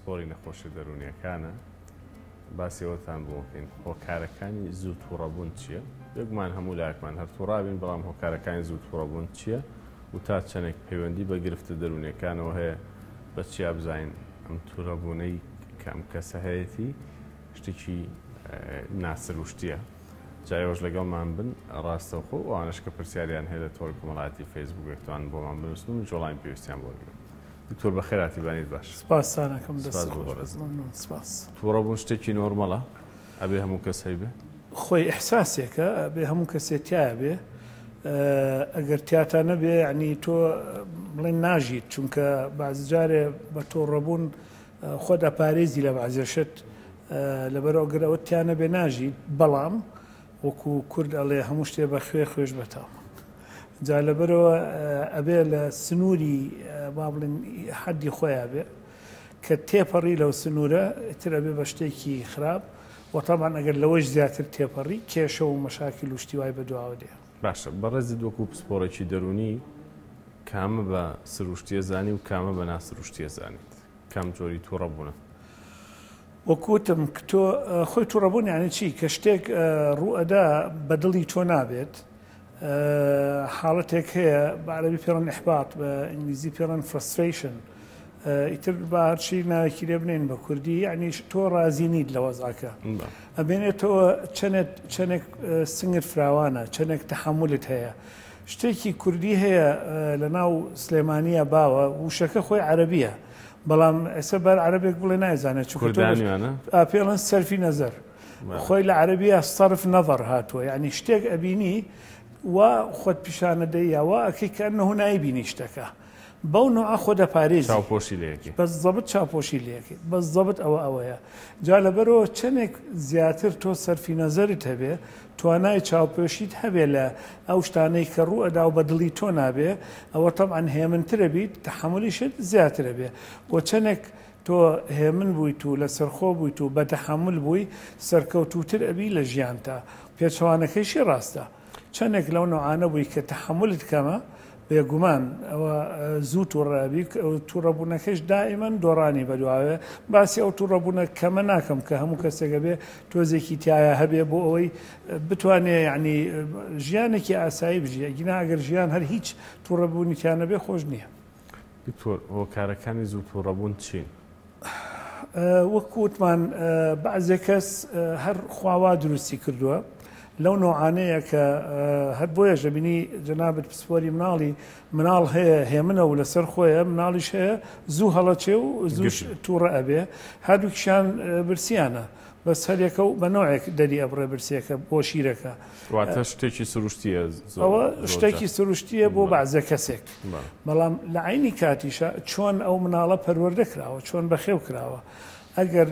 پسپۆری نەخۆشیە دەروونیەکانە باسی ئەوەتان بۆ بکەین هۆکارەکانی زوو تووڕەبوون چییە؟ بێگومان هەموو لایەکمان هەر تووڕابین بەڵام هۆکارەکانی زوو تووڕەبوون چییە و تا چەندێک پەیوەندی بە گرفتە دەروونیەکانەوە هەیە بە چیا بزانین ئەم تووڕەبوونەی کە ئەم کەسە هەیەتی شتێکی ناسروشتیە جا ئێوەش لەگەڵمان بن ڕاستەوخۆ و ئەوانەش کە پرسیاریان هەیە لە تۆڕی کۆمەڵایەتی فەیسبوک دەتوانن بۆمان بنووسن و وەڵامی پێویستیان بۆ بگرن. دکتۆر بەخێرهاتی بانیت باش. سپاستان ئەکەم دەست سپاس بۆ خۆش بەڕێزت. مەمنون سپاس. توڕەبوون شتێکی نۆرمەڵە؟ ئەبێ هەموو کەس هەیبێ؟ خۆی ئیحساسێکە ئەبێ هەموو کەسێ تیایا بێ ئەگەر تیاتا نەبێ یعنی تۆ بڵێن ناژیت چونکە بەعزی جارێ بە تۆڕەبوون خۆت ئەپارێزی لە بەعزێ شت لەبەرئەوە گەر ئەوەت تیا نەبێ ناژیت بەڵام وەکو کورد ئەڵێ هەموو شتێ بە خوێ خوێش بەتام جا لەبەرەوە ئەبێ لە سنووری با بڵێن حەدی خۆیان بێ کە تێپەڕی لەو سنوورە تر ئەبێ بە شتێکی خراپ و تەبعەن ئەگەر لەوەش زیاتر تێپەڕی کێشە و مەشاکیل و شتی وای بەدواوە دێ. باشە بەڕێزت وەکو پسپۆڕێکی دەروونی کامە بە سروشتیە زانی و کامە بە ناسروشتیە زانیت؟ کام جۆری توڕە بوونە؟ وەکو وتم تۆ خۆی توڕەبوون یانی چی؟ کە شتێک ڕوو ئەدا بە دڵی تۆ نابێت حاڵەتێک هەیە بە عەرەبی پێڵێن ئیحباط بە ئینگلیزی پێڵێن frustration ئیتر با هەرچی ناوێکی لێ بنێین بە کوردی یعنی تۆ ڕازی نیت لە وەزعەکە ئەبێنێتەوە چەنێک چەنێک سنگت فراوانە چەنێک تەحەمولت هەیە شتێکی کوردی هەیە لە ناو سلێمانیە باوە وشەکە خۆی عەرەبیە بەڵام ئێستا بەر عەرەبێک بڵێ نایزانێت چونکە پێڵن سەرفی نەزەر خۆی لە عەرەبیە سەرف نەظەر هاتووە یعنی شتێک ئەبینی وا خۆت پیشانە دەی یا وا ئەکەی کە ئەنەهو نایبینی شتەکە بەو نوعە خۆ دەپارێزی چاوپۆشی لێ ئەکەی بەس زەبت چاوپۆشی لێ ئەکەی بەس زەبت ئەوە ئەوەیە جا لەبەرەوە چەندێک زیاتر تۆ سەرفی نەزەرت هەبێ توانای چاوپۆشیت هەبێ لە ئەو شتانەی کە ڕوو ئەدا و بە دڵی تۆ نابێ ئەوە تەبعەن هێمنترە بیت تەحەمولیشت زیاترە بێ وە چەندێک تۆ هێمن بوویت و لەسەرخۆ بوویت و بە تەحەمول بووی سەرکەوتووتر ئەبی لە ژیانتا پێچەوانەکەیشی ڕاستە چەندێک لەو نەوعانە بووی کە تەحەمولت کەمە، بێگومان ئەوە زوو توڕە ئەبی، توڕەبوونەکەیش دائیمەن دۆڕانی بەدواوێ، باسی ئەو توڕەبوونە کەمە ناکەم کە هەموو کەسێک ئەبێ تۆزێکی تیایا هەبێ بۆ ئەوەی بتوانێ یەعنی ژیانێکی ئاسایی بژی، ئەگینا ئەگەر ژیان هەر هیچ توڕەبوونی تیا نەبێ خۆش نییە. دکتۆر هۆکارەکانی زوو توڕەبوون چین؟ وەک وتمان بەعزێ کەس هەر خوا وا دروستی کردووە لەو نەوعانەیە کە هەر بۆیەش دەبینی جەنابت پسپۆری مناڵی مناڵ هەیە هێمنە و لەسەر خۆیە مناڵیش هەیە زوو هەڵەچێ و زووش تووڕە ئەبێ هەردووکیشیان برسیانە بەس هەریەکە و بە نەوعێک دەری ئەبڕێ برسیەکە بۆ شیرەکە. واتە شتێکی سروشتیە زۆر ئەوە شتێکی سروشتیە بۆ بەعزە کەسێک بەڵام لە عەینی کاتیشا چۆن ئەو مناڵە پەروەردە کراوە چۆن بەخێو کراوە ئەگەر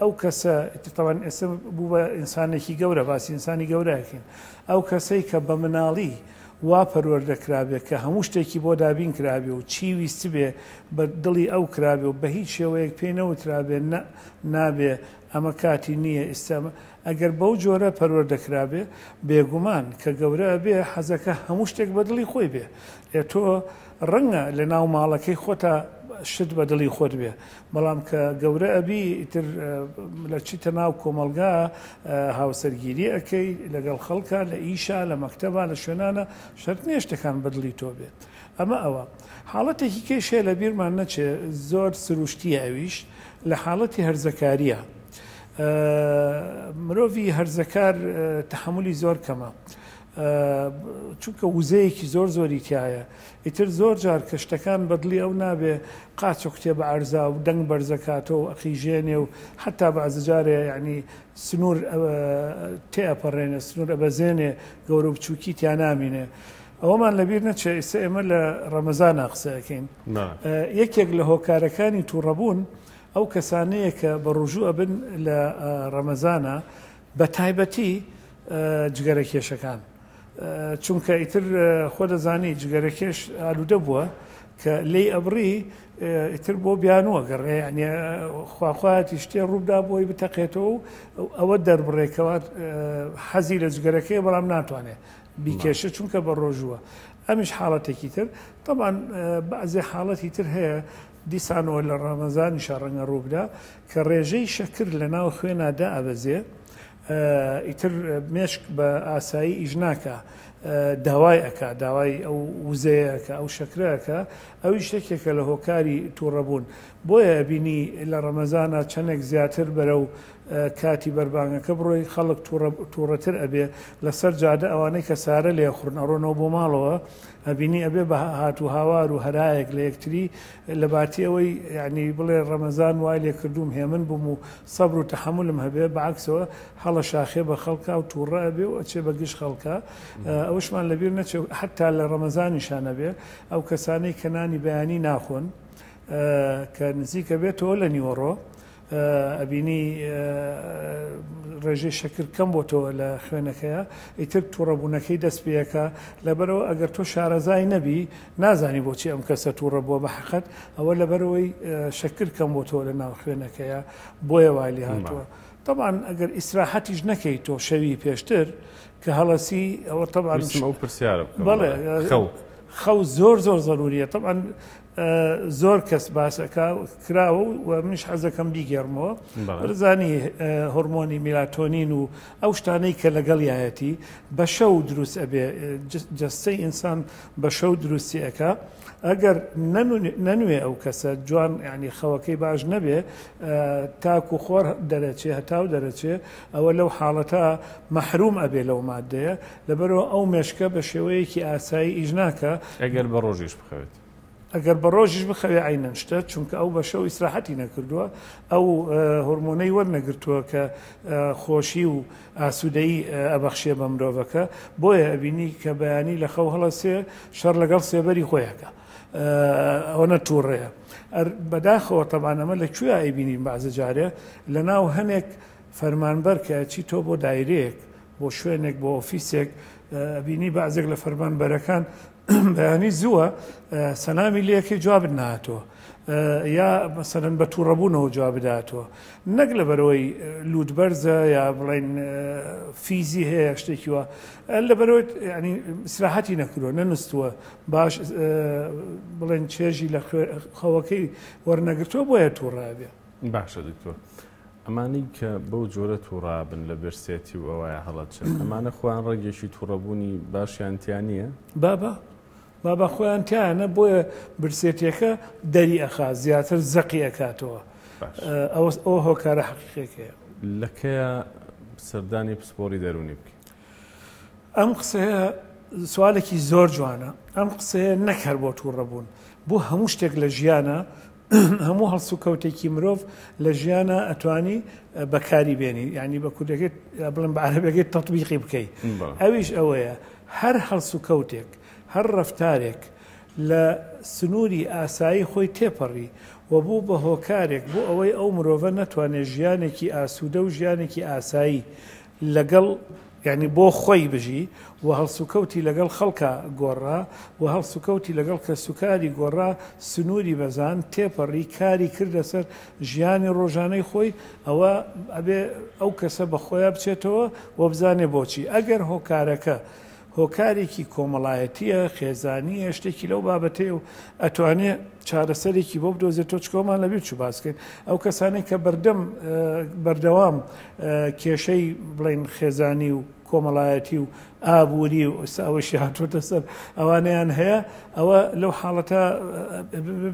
ئەو کەسە تەوان ئێستا بوو بە ئینسانێکی گەورە باسی ئینسانی گەورەکەین ئەو کەسەی کە بە مناڵی وا پەروەردە کرابێ کە هەموو شتێکی بۆ دابین کرابێ و چی ویستبێ بە دڵی ئەو کرابێ و بە هیچ شێوەیەک پێی نەوترابێ نە نابێ ئەمە کاتی نییە ئیستا ئەگەر بەو جۆرە پەروەردە کرابێ بێگومان کە گەورە ئەبێ حەزەکە هەموو شتێک بە دڵی خۆی بێ ئێ تۆ ڕەنگە لە ناو ماڵەکەی خۆتا شت بە دڵی خۆت بێ بەڵام کە گەورە ئەبی ئیتر لە چیتە ناو کۆمەڵگا هاوسەرگیری ئەکەی لەگەڵ خەڵکا لە ئیشا لە مەکتەبا لە شوێنانە شەرت نییە شتەکان بە دڵی تۆ بێت ئەمە ئەوە حاڵەتێکی کەیش هەیە لە بیرمان نەچێ زۆر سروشتیە ئەویش لە حاڵەتی هەرزەکاریە مرۆڤی هەرزەکار تەحەمولی زۆر کەمە چونکە وزەیەکی زۆر زۆری تایە ئیتر زۆر جار کە شتەکان بە دڵی ئەو نابێ قاچ و کتێب عەرزا و دەنگ بەرزەکاتەوە و ئەقیژێنێ و حتا بەعزە جارێ یعنی سنوور تێ ئەپەڕێنێ سنوور ئەبەزێنێ گەورە و بچووکی تیا نامینێ ئەوەمان لەبیر نەچێ ئیستا ئێمە لە ڕەمەزانا قسە ئەکەین یەکێک لە هۆکارەکانی تووڕەبوون ئەو کەسانەیە کە بە ڕۆژوو ئەبن لە ڕەمەزانە بە تایبەتی جگەرە کێشەکان چونکە ئیتر خۆ دەزانی جگەرەکێش ئالوودە بووە کە لێی ئەبڕی ئیتر بۆ بیانووە گەڕێ یعنی خواخوایەتی شتێ ڕووبدا بۆی بتەقێتەوە و ئەوە دەربڕێکەوە حەزی لە جگەرەکەی بەڵام ناتوانێت بیکێشە چونکە بە ڕۆژووە ئەمیش حاڵەتێکی تر تەبعەن بەعزێ حاڵەتی تر هەیە. دیسانەوە لە ڕەمەزانیشا ڕەنگە ڕووبدا کە ڕێژەی شەکر لە ناو خوێنا دائەبەزێ ئیتر مێشک بە ئاسایی ئیش ناکا داوای ئەکا داوای ئەو وزەیە ئەکا ئەو شەکرە ئەکا ئەویش یەکێکە لە هۆکاری تووڕەبوون بۆیە ئەبینی لە ڕەمەزانا چەندێک زیاتر بەرەو کاتی بەربانگەکە بڕۆی خەڵک تووڕەتر ئەبێ لەسەر جادە ئەوانەی کە سارە لێ خوڕن ئەڕۆنەوە بۆ ماڵەوە ئەبینی ئەبێ بە هات و هاوار و هەرایەک لە یەکتری لە باتی ئەوەی یانی بڵێ ڕەمەزان وای لێ کردووم هێمن بووم و سەبر و تەحەمولم هەبێ بەعەکسەوە هەڵەشاخێ بە خەڵکا و تووڕە ئەبێ و ئەچێ بە گژ خەڵکا ئەوەشمان لەبیر نەچێ حەتا لە ڕەمەزانیشا نەبێ ئەو کەسانەی کە نانی بەیانی ناخۆن کە نزیکە بێتەوە لە نیوەڕۆ ئەبینی ڕێژەی شەکر کەم بۆتەوە لە خوێنەکەیە ئیتر تووڕەبوونەکەی دەست پێەکە لەبەرەوە ئەگەر تۆ شارەزای نەبی نازانی بۆچی ئەم کەسە تووڕە بووە بە حەقەت ئەوە لەبەرەوەی شەکر کەم بۆتەوە لە ناو خوێنەکەیە بۆیە وای لێ هاتووە طبعا ئەگەر ئیسراحەتیش نەکەی تۆ شەوی پێشتر کە هەڵەسی ئەوە طبعا ئەو پرسیارە بەڵێ خەو خەو زۆر زۆر زەروریە طبعا زۆر کەس باس ئەکا کراوە و منیش حەزەکەم بیگێڕمەوە بەرزانی هۆرمۆنی میلاتۆنین و ئەو شتانەی کە لەگەڵیایەتی بە شەو دروست ئەبێ جەستەی ئینسان بە شەو دروستی ئەکا ئەگەر نەنوێ ئەو کەسە جوان ینی خەوەکەی باش نەبێ تاکو خۆر دەرەچێ هەتاو دەرەچێ ئەوە لەو حاڵەتە مەحروم ئەبێ لەو مادەیە لەبەرەوە ئەو مێشکە بە شێوەیەکی ئاسایی ئیش ناکە ئەگەر بە ڕۆژیش بخەوێت ئەگەر بە ڕۆژیش بخەوێ عەینەن شتە چونکە ئەو بە شەو ئیسراحەتی نەکردووە ئەو هۆرمۆنەی وەرنەگرتووە کە خۆشی و ئاسوودەیی ئەبەخشێ بە مرۆڤەکە بۆیە ئەبینی کە بەیانی لە خەو هەڵەسێ شەڕ لەگەڵ سێبەری خۆیەکە ئەوەنە تووڕەیە بەداخەوە تەبان ئەمە لە کوێ ئەیبینین بەعزە جارێ لە ناو هەنێک فەرمانبەر کە ئەچی تۆ بۆ دایرەیەک بۆ شوێنێک بۆ ئۆفیسێک ئەبینی بەعزێک لە فەرمانبەرەکان بەیانی زووە سەلامی لەکەی جوابت ناتەوە یا مەسەرەن بە تووڕەبوونەوە جواب بداتەوە نەک لەبەرەوەی لوت بەرزە یا بڵین فیزی هەیە شتێکی وە لەبەرەوەی ینی سراحەتی نەکردووە نەنووسووە باش بڵێن چێژی لە خەوەکەی وەرنەگرتووە بۆیە تووڕابێ باشە دکتۆر ئەمانەی کە بەو جۆرە توڕابن لە برسێتی و ئەوایە هەڵەچن ئەمانە خۆیان ڕەگێکی توڕەبوونی باشیان تیا نییە؟ بابا بابا خۆیان تیانە بۆیە برسێتیەکە دەری ئەخا زیاتر زەقی ئەکاتەوە ئەوە ئەو هۆکارە حەقیقیەکەیە. لەکەیە سەردانی پسپۆڕی دەروونی بکەین؟ ئەم قسەیە سوالێکی زۆر جوانە ئەم قسەیە نەک هەر بۆ تووڕەبوون بۆ هەموو شتێک لە ژیانە هەموو هەڵسوکەوتێکی مرۆڤ لە ژیانە ئەتوانی بەکاری بێنی یعنی بە کوردەکەی بڵێم بە عەرەبەکەی تەطبیقی بکەی ئەویش ئەوەیە هەر هەڵسوکەوتێک هەر ڕەفتارێک لە سنووری ئاسایی خۆی تێپەڕی و بوو بە هۆکارێک بۆ ئەوەی ئەو مرۆڤە نەتوانێت ژیانێکی ئاسوودە و ژیانێکی ئاسایی لەگەڵ یانی بۆ خۆی بژی و هەڵسوکەوتی لەگەڵ خەڵکا گۆڕا و هەڵسوکەوتی لەگەڵ کەسوکاری گۆڕا سنووری بەزاند تێپەڕی کاری کردە سەر ژیانی ڕۆژانەی خۆی ئەوە ئەبێ ئەو کەسە بە خۆیا بچێتەوە و بزانێ بۆچی ئەگەر هۆکارەکە هۆکارێکی کۆمەڵایەتییە، خێزانییە، شتێکی لەو بابەتەیە و ئەتوانێ چارەسەرێکی بۆ بدۆزێتەوە، چونکە ئەومان لەبیر چوو باس کەین ئەو کەسانەی کە بەردەم بەردەوام کێشەی بڵێین خێزانی و کۆمەڵایەتی و ئابووری و ئێستا ئەوەشی هاتووەتە سەر ئەوانەیان هەیە ئەوە لەو حاڵەتە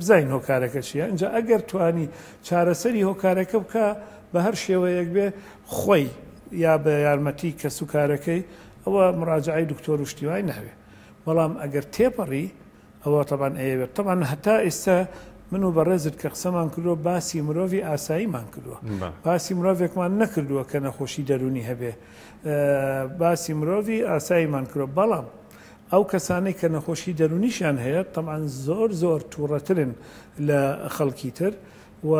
بزانین هۆکارەکە چییە ئینجا ئەگەر توانی چارەسەری هۆکارەکە بکە بە هەر شێوەیەک بێ خۆی یا بە یارمەتی کەسوکارەکەی ئەوە مراجعەی دکتۆر و شتی وای ناوێ بەڵام ئەگەر تێپەڕی ئەوە تەبان ئەیەوێت تەبان هەتا ئێستا من و بەڕێزت کە قسەمان کردووە باسی مرۆڤی ئاساییمان کردووە باسی مرۆڤێکمان نەکردووە کە نەخۆشی دەرونی هەبێ باسی مرۆڤی ئاساییمان کردووە بەڵام ئەو کەسانەی کە نەخۆشی دەرونیشیان هەیە تەبان زۆر زۆر تووڕەترن لە خەڵکی تر و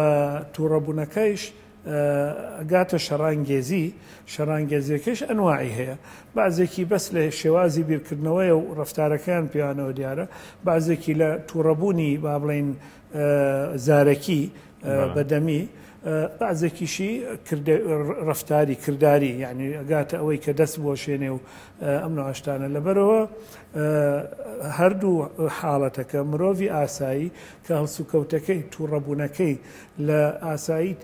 تووڕەبوونەکەیش ئەگاتە شەڕانگێزی، شەڕانگێزیەکەش ئەنواعی هەیە، بەعزێکی بەس لە شێوازی بیرکردنەوەیە و ڕەفتارەکەیان پێیانەوە دیارە، بەعزێکی لە توڕەبوونی با بڵێین زارەکی بە دەمی، بەعزێکیشی ڕەفتاری کرداری یعنی ئەگاتە ئەوەی کە دەست بوەشێنێ و ئەم نوعە شتانە. لەبەرئەوە هەردوو حاڵەتەکە مرۆڤی ئاسایی کە هەڵسوکەوتەکەی توڕەبوونەکەی لە ئاسایی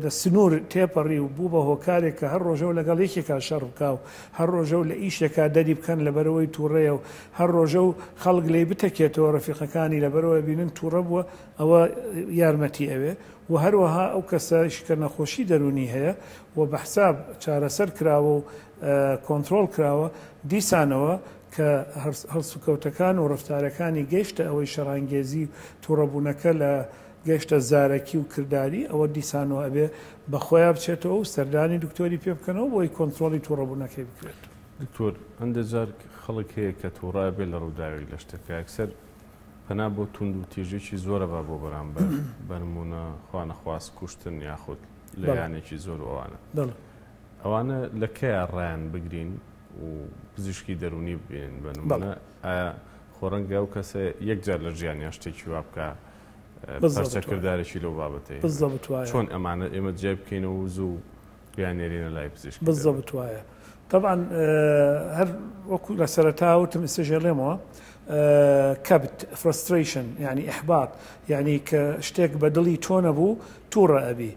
لە سنوور تێپەڕی و بوو بە هۆکارێک کە هەر ڕۆژە و لەگەڵ یەکێکا شەڕ بکا و هەر ڕۆژە و لە ئیشێکا دەری بکەن لەبەرئەوەی توڕەیە و هەر ڕۆژە و خەڵک لێی بتەکێتەوە ڕەفیقەکانی لەبەرئەوە ئەبینن توڕە بووە ئەوە یارمەتی ئەوێ و هەروەها ئەو کەسەش کە نەخۆشی دەروونی هەیە و بە حساب چارەسەر کراوە و کۆنترۆڵ کراوە دیسانەوە کە هەڵسوکەوتەکان و ڕەفتارەکانی گەیشتە ئەوەی شەڕانگێزی و توڕەبوونەکە لە گەیشتە زارەکی و کرداری ئەوە دیسانەوە ئەبێ بە خۆیا بچێتەوە و سەردانی دکتۆری پێ بکەنەوە بۆی کۆنترۆڵی توڕەبوونەکەی بکرێت. دکتۆر هەندێ جار خەڵک هەیە کە توڕە ئەبێ لە ڕووداوێک لە شتەکە یەکسەر پەنا بۆ توندوتیژیی زۆر ئەبا بۆ بەرامبەر بە نموونە خوا نەخواست کوشتن یاخود لێدانێکی زۆر و ئەوانە. ئەوانە لە کەیا ڕایان بگرین و پزیشکی دەروونی ببینن بە نموونە ئایا خۆ ڕەنگە ئەو کەسە یەک جار لە ژیانیا شتێکی وا بکا پەرچەکردارێکی لەو بابەتەی بالضبط وایە چۆن ئەمانە ئێمە جیای بکەینەوە و زوو بیاننێرینە لای پزیشکی دەروونی؟ بالضبط وایە طبعا هەر وەکو لە سەرەتا وتم ئێستا ژێڵێمەوە کەبت frustration یعنی ئیحباط یعنی کە شتێک بە دڵی تۆ نەبوو تووڕە ئەبی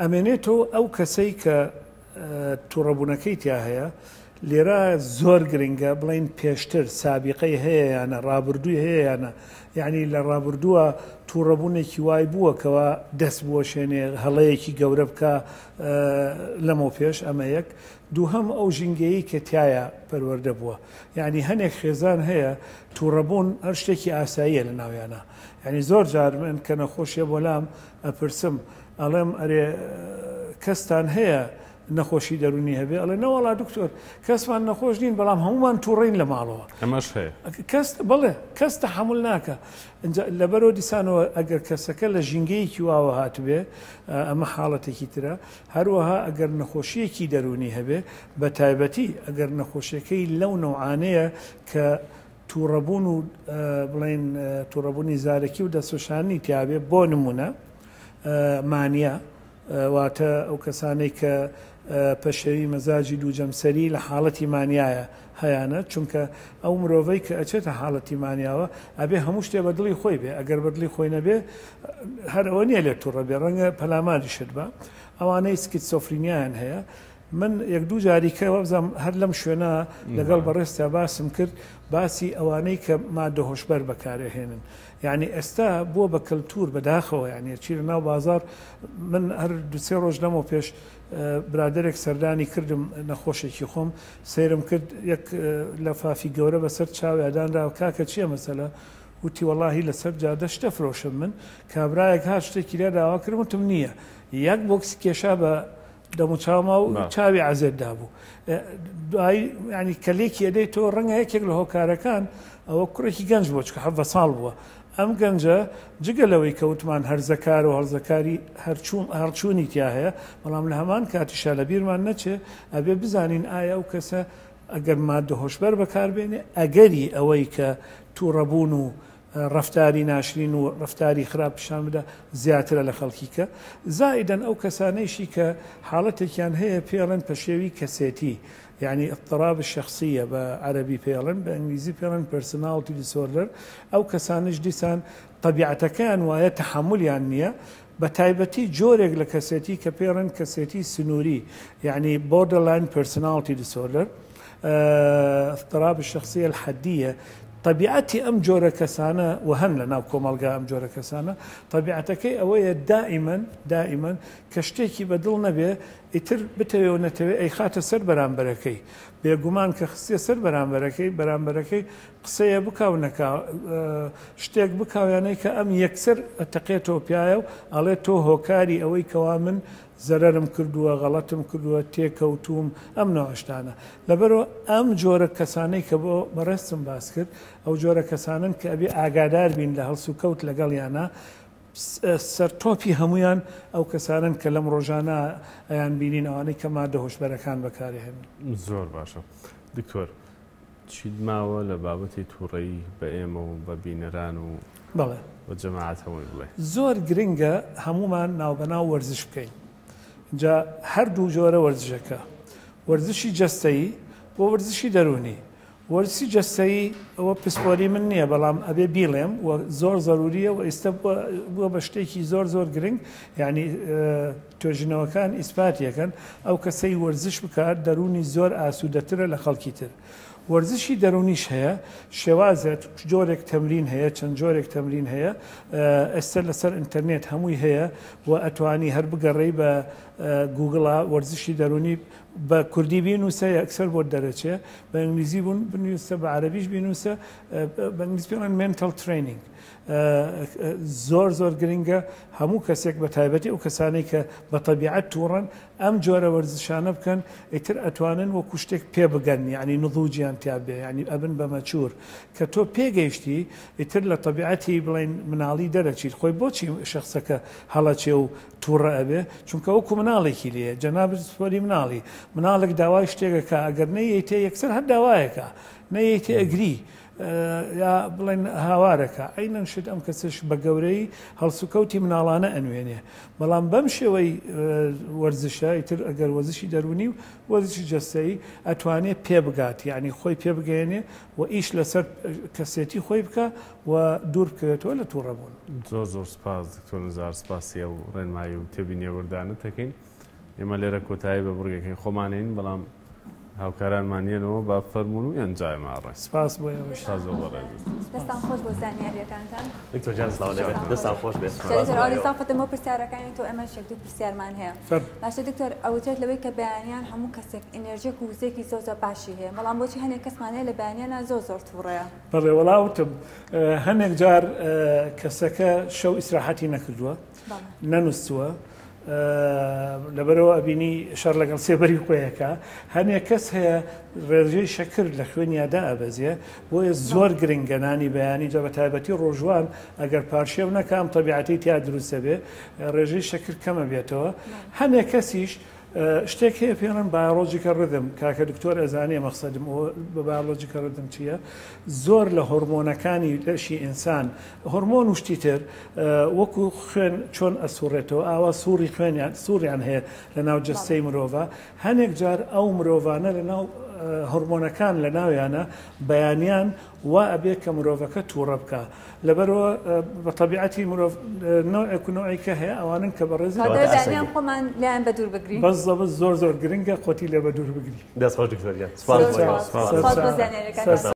ئەمێنێتەوە ئەو کەسەی کە توڕەبوونەکەی تیا هەیە، لێرە زۆر گرنگە بڵێین پێشتر سابیقەی هەیە یانە، ڕابردووی هەیە یانە، یعنی لە ڕابردووە توڕەبوونێکی وای بووە کەوا دەست بوەشێنێ هەڵەیەکی گەورە بکا لەمەو پێش، ئەمە یەک. دووهەم ئەو ژینگەیەی کە تیایا پەروەردە بووە، یعنی هەنێک خێزان هەیە توڕەبوون هەر شتێکی ئاساییە لە ناویانا، یعنی زۆر جار من کە نەخۆشیە بۆ لام ئەپرسم ئەڵێم ئەرێ کەستان هەیە نەخۆشی دەرونی هەبێ ئەڵێ نەوەڵا دکتۆر کەسمان نەخۆش نین بەڵام هەمومان تووڕین لە ماڵەوە ئەمەش هەیە کەس بڵێ کەس تەحمل ناکە لەبەرەوە دیسانەوە ئەگەر کەسەکە لە ژینگەیەکی واوە هاتبێ ئەمە حاڵەتێکی ترە هەروەها ئەگەر نەخۆشیەکی دەرونی هەبێ بە تایبەتی ئەگەر نەخۆشیەکەی لەو نەوعانەیە کە توڕەبوون و بڵێین توڕەبوونی زارەکی و دەستوەشاندنی تیابێ بۆ نمونە مانیا واتە ئەو کەسانەی کە پەشێوی مەزاجی دوو جەمسەری لە حاڵەتی مانیایە هەیانە چونکە ئەو مرۆڤەی کە ئەچێتە حاڵەتی مانیاوە ئەبێ هەموو شتێ بە دڵی خۆی بێ ئەگەر بە دڵی خۆی نەبێ هەر ئەوە نییە لێ توڕە بێ ڕەنگە پەلاماریشت بە ئەوانەی سکیتسۆفرینیایان هەیە من یەک دوو جاری کە وابزانم هەر لەم شوێنە لەگەڵ بەڕێزتا باسم کرد باسی ئەوانەی کە مادە هۆشبەر بەکارئەهێنن یعنی ئێستا بووە بە کەلتور بەداخەوە یعنی چی لە ناو بازار من هەر دوسێ ڕۆژ لەمەو پێش برادێک سەردانی کردم نەخۆشێکی خۆم سەیرم کرد یەک لە فافی گەورە بەسەر چاویادانرا کاکە چییە مەسەلە وتی وەڵاهی لەسەر جادە شتە فرۆشم من کابرایەک هات شتێکی لێ داوا کردم وتم نییە یەک بۆکسی کێشا بە دەموچاوما و چاوی عەزێت دابوو دوایی ینی کە لێکی ئەدەی تۆ ڕەنگە یەکێک لە هۆکارەکان ئەوە کوڕێکی گەنج بووە چکە حەڤە ساڵ بووە ئەم گەنجە جگە لەوەی کەوتمان هەرزەکار و هەرزەکاری هەرچوون هەڵچوونی تیا هەیە بەڵام لە هەمان کاتیشا لە بیرمان نەچێ ئەبێ بزانین ئایا ئەو کەسە ئەگەر مادە هۆشبەر بەکاربێنێ ئەگەری ئەوەی کە تووڕەبوون و ڕەفتاری ناشرین و ڕەفتاری خراپ پیشان بدا زیاترە لە خەڵکی کە زائیدەن ئەو کەسانەیشی کە حاڵەتێکیان هەیە پێڵێن پەشێوی کەسێتی یعنی اضطراب الشخصیە بە عەرەبی پێڵێن بە ئینگلیزی پێڵێن personality disorder ئەو کەسانش دیسان طبیعەتەکەیان وایە تەحەمولیان نییە بە تایبەتی جۆرێک لە کەسێتی کە پێڵێن کەسێتی سنووری یعنی borderline personality disorder اضطراب الشخصیە الحدیە طبیعەتی ئەم جۆرە کەسانە و هەن لە ناو کۆمەڵگا ئەم جۆرە کەسانە طبیعەتەکەی ئەوەیە دائیمەن دائیمەن کە شتێکی بە دڵ نەبێ ئیتر بتەوێ و نەتەوێ ئەیخاتە سەر بەرامبەرەکەی بێگومان کە خستیە سەر بەرامبەرەکەی بەرامبەرەکەی قسەیە بکا و نەکا شتێک بکا و یانەی کە ئەم یەکسەر ئەتەقێتەوە پیایە و ئەڵێ تۆ هۆکاری ئەوەی کەوا من زەرەرم کردووە، غەڵەتم کردووە، تێکەوتووم، ئەم نەوعە شتانە. لەبەرئەوە ئەم جۆرە کەسانەی کە بۆ بەڕێزتم باس کرد، ئەو جۆرە کەسانەن کە ئەبێ ئاگادار بین لە هەڵسوکەوت لەگەڵیانا، سەرتۆپی هەموویان ئەو کەسانەن کە لەم ڕۆژانە ئەیان بینین ئەوانەی کە مادە هۆشبەرەکان بەکارئەهێنن. زۆر باشە دکتۆر. چیت ماوە لە بابەتی توڕەیی بە ئێمە و بە بینەران و بەڵێ. بە جەماعەت هەمووی بڵێ؟ زۆر گرنگە هەموومان ناوبەناو وەرزش بکەین جا هەردوو جۆرە وەرزشەکە وەرزشی جەستەیی و وەرزشی دەروونی. وەرزشی جەستەیی ئەوە پسپۆری من نییە بەڵام ئەبێ بیڵێم و زۆر زەروریە و ئێستا بووە بە شتێکی زۆر زۆر گرنگ، یعنی توێژینەوەکان ئیسپاتیەکەن ئەو کەسەی وەرزش بکات دەروونی زۆر ئاسوودەترە لە خەڵکی تر. وەرزشی دەروونیش هەیە، شێوازێت جۆرێک تەمرین هەیە، چەند جۆرێک تەمرین هەیە، ئێستا لەسەر ئینتەرنێت هەمووی هەیە و ئەتوانی هەر بگەڕێی بە گوگڵا وەرزشی دەروونی بە کوردی بینووسە یەکسەر بۆت دەرەچێ، بە ئینگلیزی بوون بنووسە، بە عەرەبیش بینووسە، بە ئینگلیزی پێڵێن mental training. زۆر زۆر گرنگە هەموو کەسێک بە تایبەتی ئەو کەسانەی کە بە تەبیعەت تووڕەن ئەم جۆرە وەرزشانە بکەن، ئیتر ئەتوانن وەکو شتێک پێ بگەن، یعنی نضوجیان تیا بێ، یعنی ئەبن بە mature. کە تۆ پێگەیشتی ئیتر لە تەبیعەتی بڵێن مناڵی دەرەچیت. خۆی بۆچی شخصەکە هەڵەچێ و تووڕە ئەبێ؟ چونکە وەکو مناڵێکی لێیە. جەنابت سپۆری مناڵی، مناڵێک داوای شتێکەکە ئەگەر نەیەیتێ یەکسەر هەر داوایەکە، نەیەیتێ ئەگری یا بڵێن هاوارەکە. عەینەن شت ئەم کەسش بە گەورەی هەڵسوکەوتی مناڵانە ئەنوێنێ. بەڵام بەم شێوەی وەرزشە ئیتر ئەگەر وەرزشی دەروونی و وەرزشی جەستەیی ئەتوانێ پێ بگات، یعنی خۆی پێ بگەیەنێ و ئیش لەسەر کەسێتی خۆی بکە و دوور بکەوێتەوە لە تووڕەبوون. زۆر زۆر سپاس دکتۆر نزار، سپاسی ئەو ڕێنمایی و تێبینیە وردانە دەکەین. ئێمە لێرە کۆتایی بە بڕگەکەی خۆمانین، بەڵام هاوکارانمان یەنەوە با فەرمونون و یان جای ماڕێ. سپاس بۆ ئێوەش. سپاس بۆ بەڕێزت. دەستان خۆش بۆ زانیاریەکانتان. دکتۆر جان سڵاو لێ بێت. دەستان خۆش بێت. دکتۆر ئەوەی سافتم بۆ پرسیارەکانی تۆ، ئێمە شێک دوو پرسیارمان هەیە. باشە دکتۆر، ئەوترێت لەوەی کە بەیانیان هەموو کەسێک ئینێرژیەک و وزەیەکی زۆر زۆر باشی هەیە، بەڵام بۆچی هەنێک کەسمان هەیە لە بەیانیانە زۆر زۆر تووڕەیە؟ بەڵێ وەڵا وتم هەنێک جار کەسەکە شەو ئیسراحەتی نەکردووە، نەنووسووە، لەبەرەوە ئەبینی شەڕ لەگەڵ سێبەری خۆیەکە. هەنێک کەس هەیە ڕێژەی شەکر لە خوێنیادا ئەبەزێ، بۆیە زۆر گرنگە نانی بەیانی، جا بە تایبەتی ڕۆژوان ئەگەر پارشێو نەکە ئەم تەبیعەتەی تیا دروستە بێ ڕێژەی شەکر کەمە بێتەوە. هەنێک کەسیش شتێک هەیە پێڵێن biological rhythm، کاکە دکتۆر ئەزانێ مەقسەدم بە biological rhythm چییە. زۆر لە هۆرمۆنەکانی لەشی ئینسان، هۆرمۆن و شتی تر وەکو خوێن چۆن ئەسوڕێتەوە ئاوا سوڕی خوێنیان سوڕیان هەیە لە ناو جەستەی مرۆڤە. هەنێک جار ئەو مرۆڤانە لە ناو هۆرمۆنەکان لە ناویانە بەیانیان وا ئەبێ کە مرۆڤەکە تووڕە بکە. لەبەرەوە بە تەبیعەتی مرۆڤ نەوعێک و نەوعێکە هەیە ئەوانن کە بەڕێزی بەیانیان خۆمان لایان بە دوور بگرین. بەزەبت زۆر زۆر گرنگە خۆتی لێ بە دوور بگری. دەست خۆش دکتۆر گیان. سپاس بۆ ئێوە. سپاس بۆ زانیاریەکانتان.